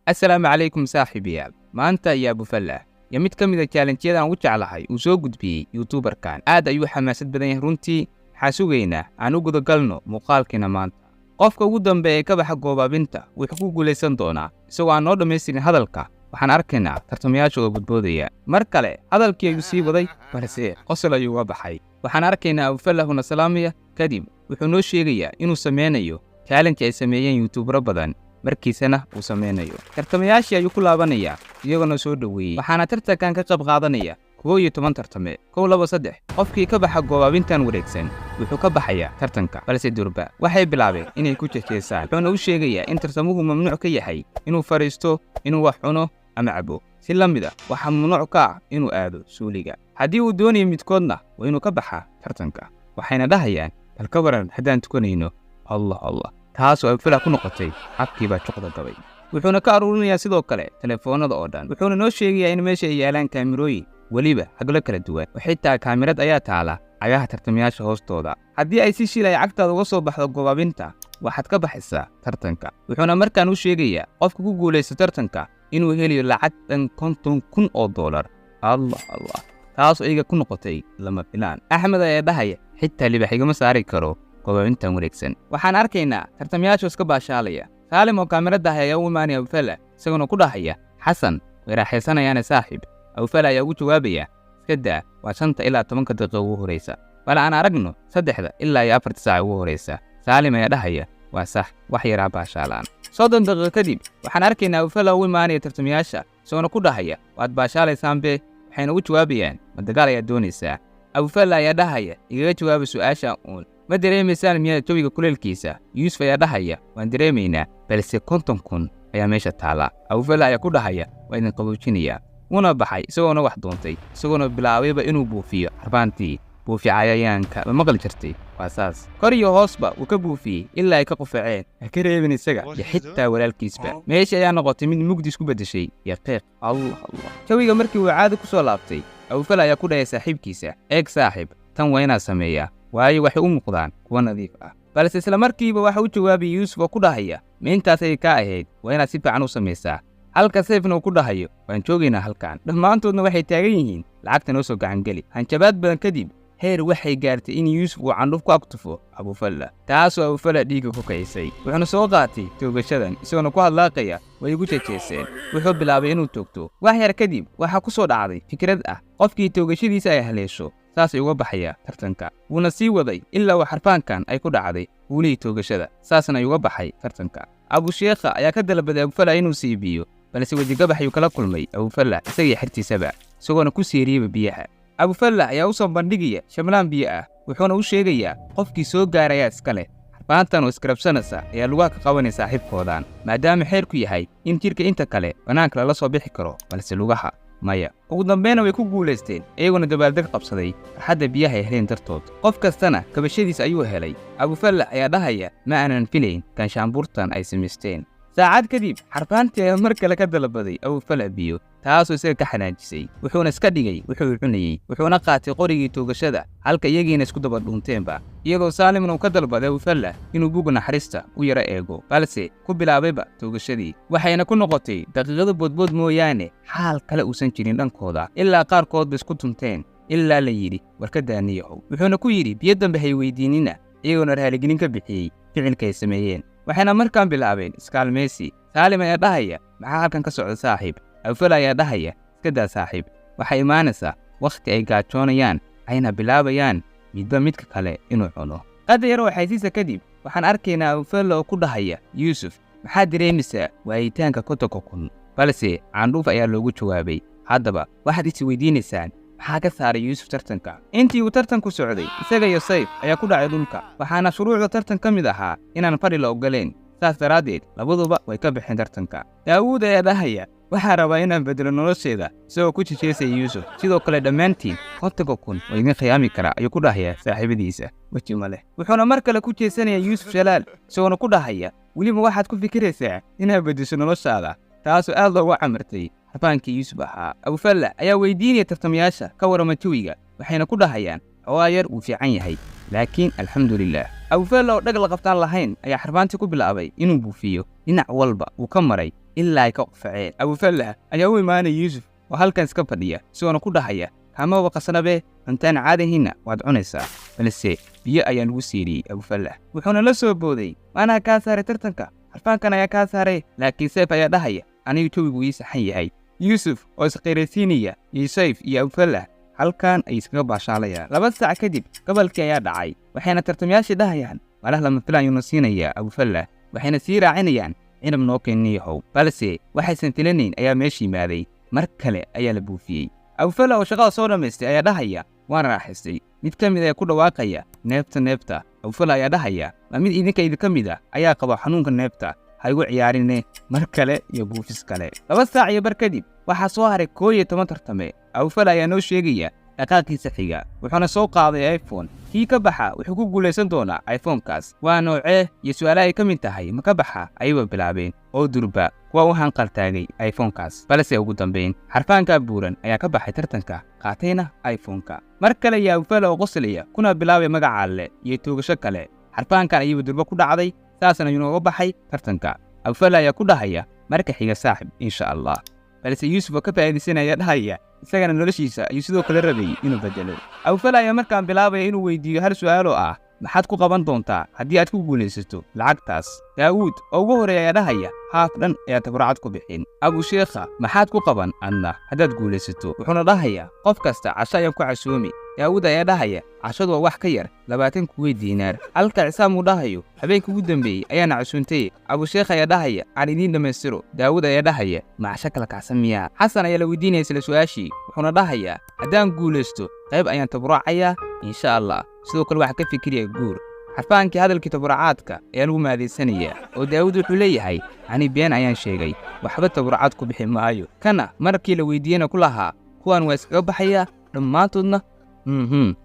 Assalaamu calaykum saaxiibayaal. Maanta iyo Abufallah iyo mid ka mid a challenge-yada aan ugu jeclahay uu soo gudbiyey youtuberkan. Aad ayuu xamaasad badan yahay runtii. Waxaa sugaynaa aan u gudagalno muuqaalkiina maanta. Qofka ugu dambeeya ee ka baxa goobaabinta wuxuu ku guulaysan doonaa isagoo aan noo dhammaystirin hadalka. Waxaan arkaynaa tartamayaasha oo bodboodaya. Mar kale hadalkii ayuu sii waday, balse qosol ayuu uga baxay. Waxaan arkaynaa Abufallahuna salaamaya, kadib wuxuu noo sheegayaa inuu sameynayo challenge ay sameeyeen youtubero badan, markiisana uu sameynayo. Tartamayaashii ayuu ku laabanayaa iyagoona soo dhoweeyey. Waxaana tartankan ka qayb qaadanaya 11 tartame. 1, 2, 3. Qofkii ka baxa goobaabintan wareegsan wuxuu ka baxayaa tartanka, balse durba waxay bilaabeen inay ku jejeesaan. Wuxuuna u sheegayaa in tartamuhu mamnuuc ka yahay inuu fadhiisto, inuu wax cuno ama cabo. Si la mid ah waxaa mamnuuc ka ah inuu aado suuliga. Haddii uu doonayo midkoodna waa inuu ka baxaa tartanka. Waxayna dhahayaan, bal ka waran haddaan tukanayno? Allah Allah, taasoo Abufallah ku noqotay afkiibaa juqda gabay. Wuxuuna ka aruurinayaa sidoo kale telefoonada oo dhan. Wuxuuna noo sheegayaa in meesha ay yaalaan kaamirooyin, weliba haglo kala duwan, oo xitaa kaamirad ayaa taala cagaha tartamayaasha hoostooda. Haddii ay si shil ay cagtaada uga soo baxdo goobaabinta, waxaad ka baxaysaa tartanka. Wuxuuna markaan u sheegayaa qofka ku guulaysta tartanka inuu helayo lacag dhan 50,000 oo doolar. Allah Allah, taasoo iyaga ku noqotay lama filaan. Axmed ayaa dhahaya, xitaa libax igama saari karo goobaabintan wareegsan. Waxaan arkaynaa tartamayaashu iska baashaalaya. Saalim oo kaamirada ahay ayaa u imaanaya Abufallah, isagoona ku dhahaya, Xasan way raaxaysanayaane saaxiib. Abufallah ayaa ugu jawaabaya, iska daa, waa 5 ilaa 10 daqiiqo ugu horreysa, bal aan aragno 3 ilaa iyo 4 saac ugu horreysa. Saalim ayaa dhahaya, waa sax, wax yaraa baashaalaan. 30 daqiiqo kadib waxaan arkaynaa Abufallah ugu imaanaya tartamayaasha, isagoona ku dhahaya, waad baashaalaysaanbe? Waxayna ugu jawaabayaan, ma dagaal ayaad doonaysaa? Abufallah ayaa dhahaya, igaga jawaaba su'aasha uun, ma dareemaysaan miyaa jawiga kuleelkiisa? Yuusuf ayaa dhahaya, waan dareemaynaa, balse 50,000 ayaa meesha taala. Abufallah ayaa ku dhahaya, waa idin qaboojinayaa. Wuuna baxay isagoona wax doontay, isagoona bilaabayba inuu buufiyo xarbaantii buufi cayayaanka. Ma maqli jirtay? Waa saas. Kor iyo hoosba wuu ka buufiyey ilaa ay ka qufaceen. Ha ka reebin isaga iyo xitaa walaalkiisba. Meesha ayaa noqotay mid mugdi isku beddeshay iyo qiiq. Allah Allah. Jawiga markii uu caadi ku soo laabtay, Abufallah ayaa ku dhahaya saaxiibkiisa, eeg saaxiib, tan waa inaad sameeyaa, waayo waxay u muuqdaan kuwa nadiif ah. Balse isla markiiba waxa u jawaabay Yuusuf oo ku dhahaya, ma intaas ayay kaa ahayd? Waa inaad si fiican u samaysaa. Halka Sayfna uu ku dhahayo, waan joogaynaa halkan. Dhammaantoodna waxay taagan yihiin, lacagta noo soo gacangeli. Hanjabaad badan kadib heer waxay gaartay in Yuusuf uu candhuf ku agtufo Abufallah, taasoo Abufallah dhiigga ku kicisay. Wuxuuna soo qaatay toogashadan isagoona ku hadlaaqaya, way igu jejeeseen. Wuxuu bilaabay inuu toogto. Wax yar kadib waxaa ku soo dhacday fikrad ah qofkii toogashadiisa ay haleesho saasay uga baxaya tartanka. Wuuna sii waday ilaa uu xarfaankan ay ku dhacday guulihii toogashada, saasna ay uga baxay tartanka. Abusheekha ayaa ka dalbaday Abufallah inuu sii biyo, balse wejigabax ayuu kala kulmay Abufallah isagii xertiisaba, isagoona ku seeriyeyba biyaha. Abufallah ayaa u soo bandhigaya shamlaan biyo ah, wuxuuna u sheegayaa qofkii soo gaarayaa iska leh. Xarfaantan oo iskarabsanaysa ayaa lugaha ka qabanaya saaxiibkoodan, maadaama xeerku yahay in jidhka inta kale bannaanka lala soo bixi karo, balse lugaha maya. Ugu dambeyna way ku guulaysteen, iyaguna dabaaldeg qabsaday farxadda biyaha ay heleen dartood. Qof kastana kabashadiis ayuu helay. Abufallah ayaa dhahaya, ma aanan filayn ganshaanbuurtan ay samaysteen. Saacad kadib xarfaantii ayaa mar kale ka dalbaday Abufallah biyo, taasoo isaga ka xanaajisay. Wuxuuna iska dhigay wuxuu cunayey, wuxuuna qaatay qorigii toogashada, halka iyagiina isku daba dhuunteenba. Iyadoo Saalimna uu ka dalbaday Abufallah inuu buugga naxariista u yaro eego, balse ku bilaabayba toogashadii. Waxayna ku noqotay daqiiqado boodbood mooyaane xaal kale uusan jirin dhankooda, ilaa qaarkoodba isku tunteen, ilaa la yidhi, war ka daaniyahow. Wuxuuna ku yidhi, biyo dambe hay weydiinina, iyagoona raaligelin ka bixiyey ficilka ay sameeyeen. Waxayna markaan bilaabeen iskaalmaysi. Saalim ayaa dhahaya, maxaa halkan ka socda saaxiib? Abufallah ayaa dhahaya, iska daa saaxiib, waxay imaanaysaa wakhti ay gaajoonayaan, ayna bilaabayaan midba midka kale inuu cuno. Qadar yar oo xaysiisa kadib waxaan arkaynaa Abufallah oo ku dhahaya Yuusuf, maxaad dareemaysaa waayitaanka 50,000? Balse candhuuf ayaa loogu jawaabay. Haddaba waxaad is weydiinaysaan, maxaa ka saaray Yuusuf tartanka? Intii uu tartanku socday, isaga iyo Sayf ayaa ku dhacay dhulka, waxaana shuruucda tartan ka mid ahaa inaan fadhi la oggolayn. Saas daraaddeed labaduba way ka baxeen tartanka. Daawuud ayaa dhahaya, waxaa rabaa inaan bedelo nolosheeda, isagoo ku jejeesaya Yuusuf. Sidoo kale dhammaantiin 50,000 waa idin khiyaami karaa, ayuu ku dhahayaa saaxiibadiisa. Weji ma leh. Wuxuuna mar kale ku jeesanayaa Yuusuf Shalaal, isagoona ku dhahaya, weliba waxaad ku fikiraysaa inaad beddesho noloshaada, taasoo aad loogu camirtay xarfaankii Yuusuf ahaa. Abufallah ayaa weydiinaya tartamayaasha ka warrama jawiga, waxayna ku dhahayaan, xoogaa yar wuu fiican yahay, laakiin alxamdulilah. Abufalla oo dhag la qabtaan lahayn ayaa xarfaantii ku bilaabay inuu buufiyo. Dhinac walba wuu ka maray. Ilaa ay ka qufaceen. Abufallah ayaa u imaanaya Yuusuf oo halkan iska fadhiya, isagoona ku dhahaya kamaba qasnabe, cuntaan caadahinna waad cunaysaa. Balse biyo ayaa lagu siiriyey Abufallah, wuxuuna la soo booday, maanaa kaa saaray tartanka, xarfaankan ayaa kaa saaray. Laakiin Sayf ayaa dhahaya anigu jawigu ii saxan yahay. Yuusuf oo isqayraysiinaya iyo Sayf iyo Abufallah halkan ay iskaga baashaalayaan. 2 saac kadib gobolkii ayaa dhacay, waxayna tartamayaashii dhahayaan malah lama filaan ayuuna siinayaa Abufallah, waxayna sii raacinayaan cinab noo keenniyahow. Balse waxaysan filanayn ayaa meesha yimaaday, mar kale ayaa la buufiyey. Abufallah oo shaqada soo dhammaystay ayaa dhahaya waan raaxaystay. Mid ka mid ayaa ku dhawaaqaya neefta neefta. Abufallah ayaa dhahaya ma mid idinka idinka mid ah ayaa qaba xanuunka neefta, ha igu ciyaarine. Mar kale iyo buufis kale. 2 saac iyo bar kadib waxaa soo haray 11 tartame. Abufallah ayaa noo sheegaya dhaqaaqiisa xiga, wuxuuna soo qaaday iPhone. Kii ka baxa wuxuu ku guulaysan doonaa iPhone-kaas. Waa noocee iyo su'aalaha ay ka mid tahay ma ka baxa ayayba bilaabeen oo durba kuwa u hanqaltaagay iPhone-kaas. Balse ugu dambayn xarfaanka buuran ayaa ka baxay tartanka, qaatayna iPhone-ka. Mar kale ayaa Abufallah oo qoslaya kuna bilaabay magaca Alle iyo toogasho kale. Xarfaankan ayayba durba ku dhacday, saasna ayuu nooga baxay tartanka. Abufallah ayaa ku dhahaya marka xiga saaxib insha Allah. Balse Yuusuf oo ka faa'iidaysanaya dhahaya isagana noloshiisa ayuu sidoo kale rabay inuu bedelo. Abufallah ayaa markaan bilaabaya inuu weydiiyo hal su'aal oo ah maxaad ku qaban doontaa haddii aad ku guulaysato lacagtaas. Daawuud oo ugu horreeya ayaa dhahaya haaf dhan ayaa tabarrucad ku bixin. Abusheekha maxaad ku qaban adna haddaad guulaysato, wuxuuna dhahayaa qof kasta casho ayaan ku casoomi. Daawuud ayaa dhahaya cashadu waa wax ka yar 20 kuwey diinaar, halka Cisaam uu dhahayo habeenkii ugu dambeeyey ayaana casuuntay. Abusheekh ayaa dhahaya aan idiin dhammaystiro. Daawuud ayaa dhahaya ma casho kala kacsan miyaa. Xasan ayaa la weydiinaya isla su'aashii, wuxuuna dhahayaa haddaan guulaysto qayb ayaan tabarrucayaa insha Allah, sidoo kale waxaan ka fikiraya guur. Xarfaankii hadalkii tabarrucaadka ayaa lagu maadeysanayaa oo Daawuud wuxuu leeyahay ani been ayaan sheegay, waxba tabarrucaad ku bixi maayo. Kana markii la weydiiyena ku lahaa kuwan waa iskaga baxayaa dhammaantoodna.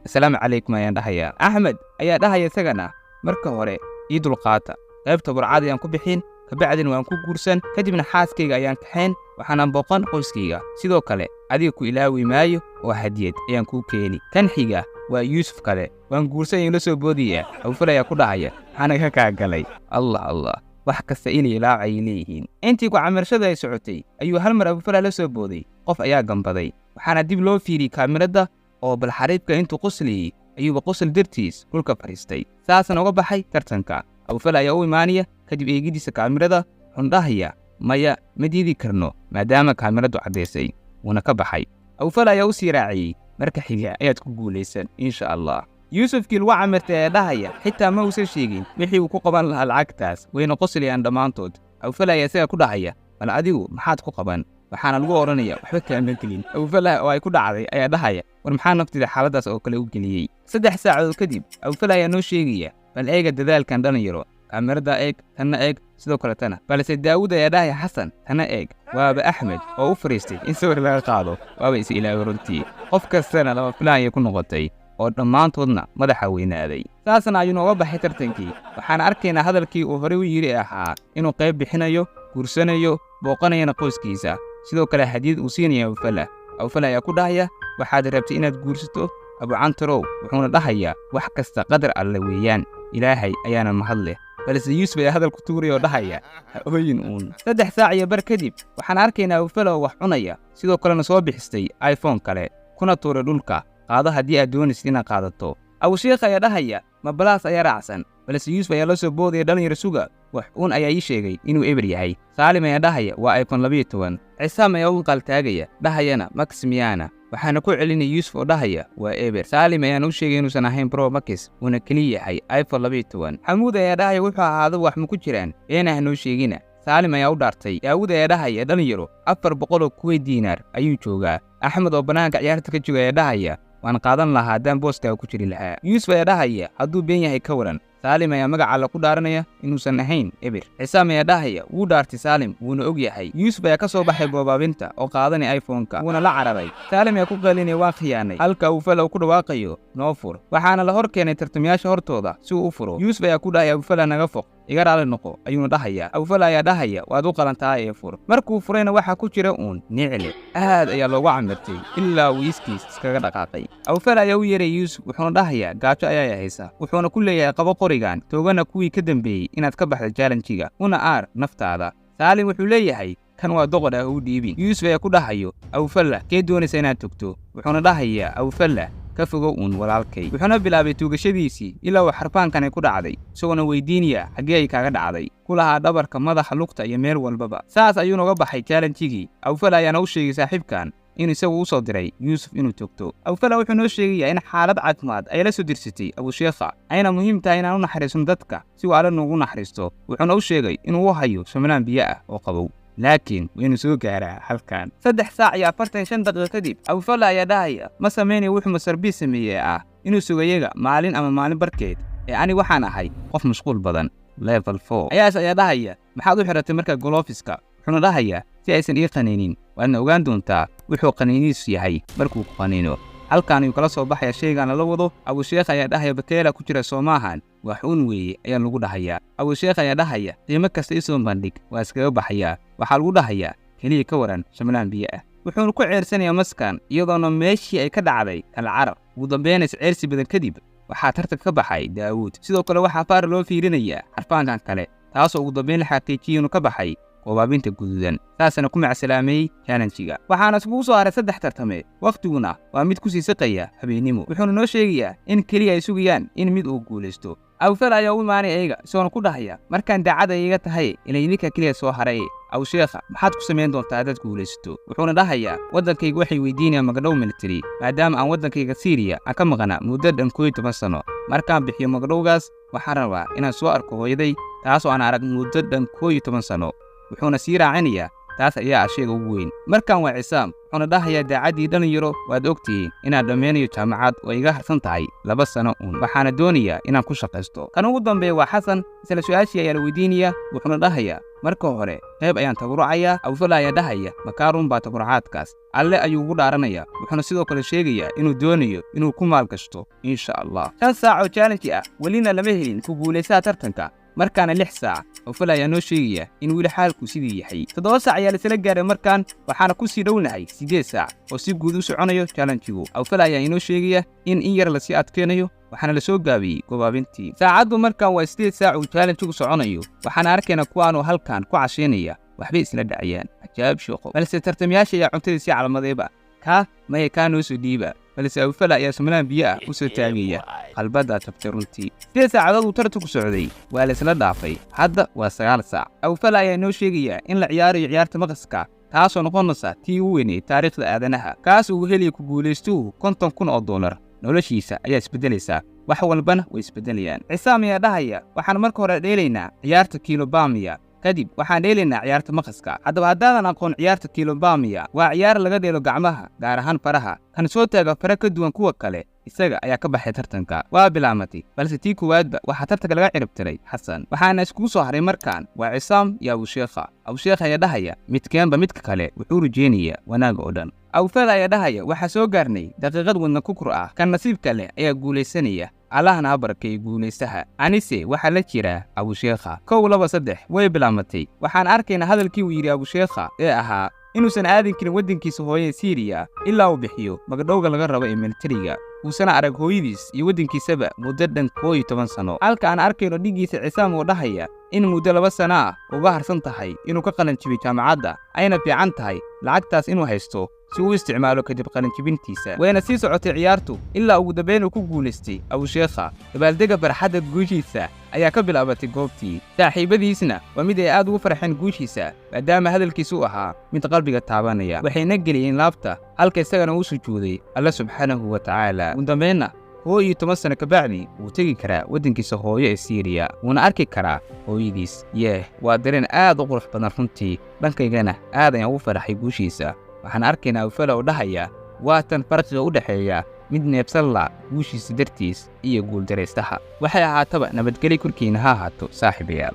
Assalaamu calaykum ayaan dhahayaa. Axmed ayaa dhahaya isagana marka hore ii dulqaata, qayb tabarrucaad ayaan ku bixin, kabacdina waan ku guursan, kadibna xaaskayga ayaan kaxayn, waxaanan booqan qoyskayga, sidoo kale adiga ku ilaawi maayo oo hadiyad ayaan kuu keeni. Kan xiga waa Yuusuf kale, waan guursan ayuu la soo boodaya. Abufallah ayaa ku dhahaya maxaana ka kaa galay. Allah Allah, wax kasta inay ilaacay leeyihiin. Intii ku camirashada ay socotay ayuu hal mar Abufallah la soo booday, qof ayaa gambaday, waxaana dib loo fiiriyey kaamirada oo bal xariifka intuu qoslayey ayuuba qosol dartiis dhulka fadhiistay, saasna uga baxay tartanka. Abufallah ayaa u imaanaya kadib eegidiisa kaamirada, wuxuuna dhahaya maya ma diidi karno maadaama kaamiradu caddaysay, wuuna ka baxay. Abufallah ayaa u sii raaciyey marka xiga ayaad ku guulaysan insha Allah. Yuusufkii lagu camirtay ayaa dhahaya xitaa ma uusan sheegin wixii uu ku qaban lahaa lacagtaas, wayna qoslayaan dhammaantood. Abufallah ayaa isaga ku dhahaya bal adigu maxaad ku qaban, waxaana lagu odhanaya waxba kaama gelin. Abufallah oo ay ku dhacday ayaa dhahaya war maxaa naftida xaaladdaas oo kale u geliyey. 3 saacadood kadib Abufallah ayaa noo sheegaya bal eega dadaalkan dhalinyaro, kaamirada eeg, tanna eeg, sidoo kale tana. Balse Daawuud ayaa dhahaya Xasan tana eeg, waaba Axmed oo u fariistay in sawir laga qaado, waaba is ilaaway runtii. Qof kastana lama filaan ayay ku noqotay oo dhammaantoodna madaxa weynaaday. Saasna ayuu nooga baxay tartankii. Waxaan arkaynaa hadalkii uu horey u yidhi ahaa inuu qayb bixinayo, guursanayo, booqanayana qoyskiisa, sidoo kale hadiyad uu siinaya Abufallah. Abufallah ayaa ku dhahaya waxaad rabtay inaad guursato Abucantarow, wuxuuna dhahayaa wax kasta qadar alle weeyaan, Ilaahay ayaana mahad leh. Balse Yuusuf ayaa hadal ku tuuraya oo dhahaya ha ooyin uun. 3 saac iyo bar kadib waxaan arkaynaa Abufallah oo wax cunaya, sidoo kalena soo bixistay iPhone kale kuna tuuray dhulka, qaado haddii aad doonaysid inaad qaadato. Abusheekh ayaa dhahaya ma balaas ayaa raacsan, balse Yuusuf ayaa la soo boodaya dhalinyaro suga, wax uun ayaa ii sheegay inuu eber yahay. Saalim ayaa dhahaya waa iPhone 12. Cisaam ayaa u qaltaagaya dhahayana Max miyaana, waxaana ku celinaya Yuusuf oo dhahaya waa eber. Saalim ayaana u sheegay inuusan ahayn Pro Max, uuna keliya yahay iPhone 12. Xamuud ayaa dhahaya wuxuu ahaado wax ma ku jiraan, beena ha noo sheegina. Saalim ayaa u dhaartay. Daawuud ayaa dhahaya dhalinyaro 400 kuwey diinaar ayuu joogaa. Axmed oo bannaanka ciyaarta ka jooga ayaa dhahaya waan qaadan lahaa haddaan booskaaga ku jiri lahaa. Yuusuf ayaa dhahaya hadduu been yahay ka waran. Saalim ayaa magaca alle ku dhaaranaya inuusan ahayn eber. Cisaam ayaa dhahaya wuu dhaartay Saalim, wuuna og yahay. Yuusuf ayaa ka soo baxay goobaabinta oo qaadanaya iPhone-ka, wuuna la cararay. Saalim ayaa ku qaylinaya waan khiyaanay, halka Abufallah uu ku dhawaaqayo noo fur. Waxaana la hor keenay tartamayaasha hortooda si uu u furo. Yuusuf ayaa ku dhahaya Abufallah naga foq, iga raali noqo ayuuna dhahayaa. Abufallah ayaa dhahaya waad u qalantaa ee fur. Markuu furayna waxaa ku jira uun nicle, aad ayaa loogu camirtay ilaa uu iskiis iskaga dhaqaaqay. Abufallah ayaa u yeeray Yuusuf, wuxuuna dhahayaa gaajo ayaa haysa, wuxuuna ku leeyahay qabo qorigan, toogana kuwii ka dambeeyey inaad ka baxda challenge-ga, una aar naftaada. Saalim wuxuu leeyahay kan waa doqor ah u dhiibin. Yuusuf ayaa ku dhahayo Abufalla kee doonaysa inaad togto, wuxuuna dhahayaa Abufalla ka fogow uun walaalkay. Wuxuuna bilaabay tuugashadiisii ilaa uu xarfaankan ay ku dhacday, isagoona weydiinaya xaggee ay kaaga dhacday, ku lahaa dhabarka, madaxa, lugta iyo meel walbaba. Saas ayuu noga baxay challenge-gii. Abufalla ayaana u sheegay saaxiibkan in isagu u soo diray Yuusuf inuu togto. Abufalla wuxuu noo sheegayaa in xaalad caafimaad ay la soo dirsatay Abusheekha, ayna muhiim tahay inaan u naxariisno dadka si uu Alle noogu naxariisto. Wuxuuna u sheegay inuu u hayo shamlaan biyo ah oo qabow, laakiin waynu soo gaaraa halkan. 3 saac iyo 45 daqiiqo kadib Abufalla ayaa dhahaya ma samaynayo wuxuu Masarbii sameeyey ah inuu sugo iyaga maalin ama maalin barkeed, ee ani waxaan ahay qof mashquul badan. Level 4 ayaas ayaa dhahaya maxaad u xiratay markaa golofiska? Wuxuuna dhahayaa si aysan ii qaniinin, waadna ogaan doontaa wuxuu qaniiniisu yahay markuu ku qaniino. Halkan ayuu kala soo baxaya shaygan lala wado. Abusheekh ayaa dhahaya bakeela ku jira soomaahan, wax uun weeye ayaa lagu dhahayaa. Abusheekh ayaa dhahaya qiimo kasta isoo bandhig, waa iskaga baxayaa. Waxaa lagu dhahayaa keliya ka waran shamlaan biyo ah. Wuxuuna ku ceersanayaa maskan, iyadoona meeshii ay ka dhacday kala carar. Ugu dambeyn is ceersi badan kadib waxaa tartanka ka baxay Daawuud. Sidoo kale waxaa faar loo fiirinayaa xarfaankan kale, taasoo ugu dambeyn la xaqiijiyey inuu ka baxay goobaabinta guduudan, saasana ku macsalaameyey challenge-ga. Waxaana iskugu soo haray 3 tartame, wakhtiguna waa mid ku sii siqaya habeennimo. Wuxuuna noo sheegayaa in keliya ay sugayaan in mid uu guulaysto. Abufal ayaa u imaanaya iyaga, isagoona ku dhahaya markaan daacad ay iga tahay inay idinka keliya soo haray. Abusheekha maxaad ku samayn doontaa haddaad guulaysato? Wuxuuna dhahayaa waddankayga waxay weydiinayaan magdhow military, maadaama aan waddankayga Siiriya aan ka maqnaa muddo dhan 11 sano. Markaan bixiyo magdhowgaas waxaan rabaa inaan soo arko hooyaday, taasoo aan arag muddo dhan 11 sano. Wuxuuna sii raacinayaa taas ayaa ah shayga ugu weyn. Markaan waa Cisaam, wuxuuna dhahayaa daacaddii dhalinyaro, waad ogtihiin inaan dhammeynayo jaamacad oo iga harsan tahay 2 sano uun, waxaana doonayaa inaan ku shaqaysto. Kan ugu dambeeya waa Xasan, isla su-aashii ayaa la weydiinayaa, wuxuuna dhahayaa marka hore qayb ayaan tabarucayaa. Abufalla ayaa dhahaya makaarun baa tabarucaadkaas, Alle ayuu ugu dhaaranayaa. Wuxuuna sidoo kale sheegayaa inuu doonayo inuu ku maalgashto insha Allah. 5 saac oo challenge ah welina lama helin ku guulaysaha tartanka. Markaana 6 saac, Abufalla ayaa noo sheegaya in weli xaalku sidii yahay. 7 saac ayaa laisla gaaray markaan, waxaana ku sii dhownahay 8 saac oo si guud u soconayo challenge-gu. Abufalla ayaa inoo sheegaya in in yar lasii adkeynayo, waxaana la soo gaabiyey gobaabintii. Saacaddu markaan waa 8 saac uu challenge-gu soconayo, waxaana arkaynaa kuwaanoo halkan ku cashaynaya, waxbay isla dhacayaan. Ajaab shaqo, balse tartamayaasha ayaa cuntadii sii calmadayba. Kaa maya, kaa noo soo dhiiba, balse Abufalla ayaa sumlaan biyo ah u soo taagaya. Qalbaddaa tabtay runtii. 8 saacadood uu tartanku socday waa la isla dhaafay, hadda waa 9 saac. Abufalla ayaa noo sheegaya in la ciyaarayo ciyaarta maqaska, taasoo noqonaysa tii ugu weynay taariikhda aadanaha, kaas uu helaya ku guulaystuhu $50,000. Noloshiisa ayaa isbeddelaysaa, wax walbana way isbeddelayaan. Cisaam ayaa dhahaya waxaan marka hore dheelaynaa ciyaarta kilobamiya, kadib waxaan dheelaynaa ciyaarta maqaska. Haddaba haddaadan aqoon ciyaarta kilobamiya, waa ciyaar laga dheelo gacmaha, gaar ahaan faraha. Kan soo taaga fara ka duwan kuwa kale isaga ayaa ka baxay tartanka. Waa bilaamatay, balse tii koowaadba waxaa tartanka laga ciribtiray Xasan. Waxaana iskugu soo haray markaan waa Cisaam iyo Abusheekha. Abusheekha ayaa dhahaya midkeenba midka kale wuxuu rajeynayaa wanaaga oo dhan. Abufal ayaa dhahaya waxaa soo gaarnay daqiiqad wadna kukur ah, kan nasiibka leh ayaa guulaysanaya, Allahna ha barakeeyo guulaystaha, anise waxaa la jiraa Abusheekha. 1, 2, 3, way bilaamatay. Waxaan arkaynaa hadalkii uu yidhi Abusheekha ee ahaa inuusan aadin karin waddankiisa hooye Siiriya ilaa uu bixiyo magdhowga laga rabo ee militariga, uusana arag hooyadiis iyo waddankiisaba muddo dhan 11 sano, halka aan arkayno dhiggiisa Cisaam oo dhahaya in muddo 2 sano ah uga harsan tahay inuu ka qalanjibay jaamacadda, ayna fiican tahay lacagtaas inuu haysto si uu isticmaalo kadib qalanjibintiisa. Wayna sii socotay ciyaartu ilaa ugu dambeyn uu ku guulaystay Abusheekha. Dabaaldega farxadda guushiisa ayaa ka bilaabatay goobtii, saaxiibadiisna waa mid ay aad ugu farxeen guushiisa, maadaama hadalkiisu u ahaa mid qalbiga taabanaya, waxayna geliyeen laabta, halka isagana uu sujuuday Alle subxaanahu wa tacaala. Ugu dambeynna 11 sano kabacdi wuu tegi karaa waddankiisa hooyo ee Siiriya, wuuna arki karaa hooyadiis. Yeeh, waa dareen aad u qurux badan runtii, dhankaygana aad ayaan ugu faraxay guushiisa. Waxaan arkaynaa Abufalla oo dhahaya waa tan farqiga u dhexeeya mid neebsan la guushiisa dartiis iyo guuldaraystaha. Waxay ahaataba nabadgelyo korkiina ha ahaato saaxiibayaal.